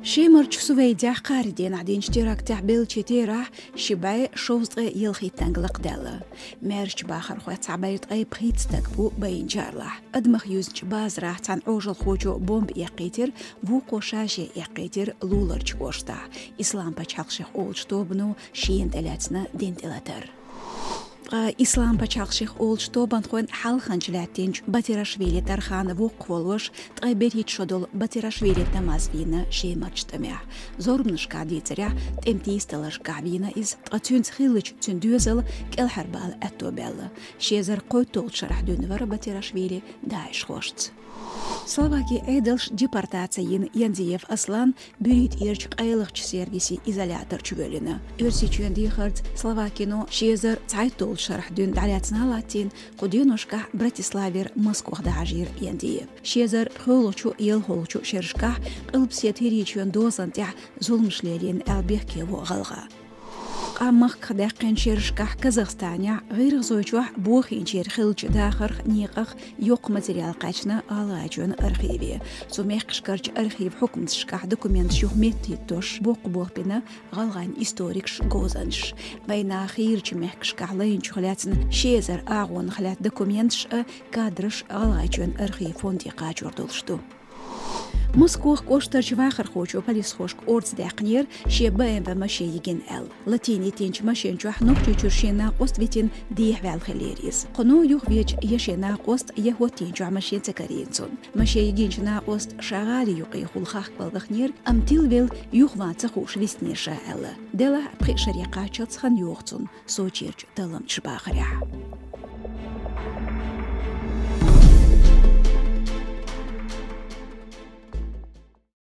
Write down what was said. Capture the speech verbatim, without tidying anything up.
Шемарчу Сувейдехь кхаарин дийнахь динчу терактехь беллачийн терахь ши бӀе шовзткъе ялхиттанга лакхадаьлла. Маьршачу бахархойн цхьаберш ткъе пхийтта стаг бу байинчарлахь. Адамах юьзначу базарахь цхьана Ӏожалхочо бомба эккхийтира, вукхо ша-шен эккхийтира луларчу кӀоштахь. Ислам-пачхьалкх шех олучу тобано шена тӀелаьцна дин тӀелатар. Ткъа Ислам-пачхьалкх шех олучу тобанхойн хьалханча лаьттинчу Батирашвили Тархана вукху волуш, ткъе берхӀитта шо долу Батирашвили Тамаз вийна Шемарчу тӀамехь. Зорбанашкахь дийцарехь, тӀеман тийсадаларшкахь вийна иза, ткъа цуьнца хиллачу цуьнан доьзалан кӀелхьарбала аьтто баьлла. Ши эзар кхойтталгӀачу шарахь дуьйна вара Батирашвили даишхошца. Словакин Ӏедалша депортаци йина Яндиев Аслан буьрхӀитта тӀерачу къайлахчу сервисийн изолятор чу воьллина. Оьрсийчоьнан дехарца Словакино ши эзар цхьайтталгӀачу шарахь дуьйна дӀалаьцна а латтийна, кху деношкахь Братиславера Москвахь дӀахьажийра Яндиев. Ши эзар пхоьалгӀачу, ялхалгӀачу шерашкахь Къилбаседа ХӀирийчоьнан дозанна тӀехь зуламаш лелийна аьлла бехке во гӀалгӀа. Къам махках даьккхинчу шерашкахь Казахстанехь, ГӀиргӀазойчохь бохийначеран хиллачу дахарх, некъах йоккха материал кхаьчна ГӀалгӀайчоьнан архиве. Цу мехкашкарчу архиван хьукматашкахь документаш юха меттахӀиттош боккха болх бина гӀалгӀайн историкаша, говзанчаша. Вайнах хийрачу мехкашкахь лайначух лаьцна ши эзар агӀонах лаьтта документаш а, кадраш а ГӀалгӀайчоьнан архиван фонде кхачор долуш ду. Москвахь кӀоштарчу вахархочо полисхошка орца даьккхинера, шен Б М В машен йигина аьлла. Латийна йитинчу машен чохь Нохчийчуьра шен накъост витина дехьаваьлла хиллера иза. Кхуьнан юхавеъча я шен накъост, я хӀоттийначохь машен ца карийна цунна. Машен йигинчу накъоста ша гӀали юкъехула хахкавала вахнера, амма тилавелла юхаван ца хууш виснера ша аьлла. Делахь а пхи шаре кхаччалц хан йогӀу цунна Сочерчу талламчаша бахарехь.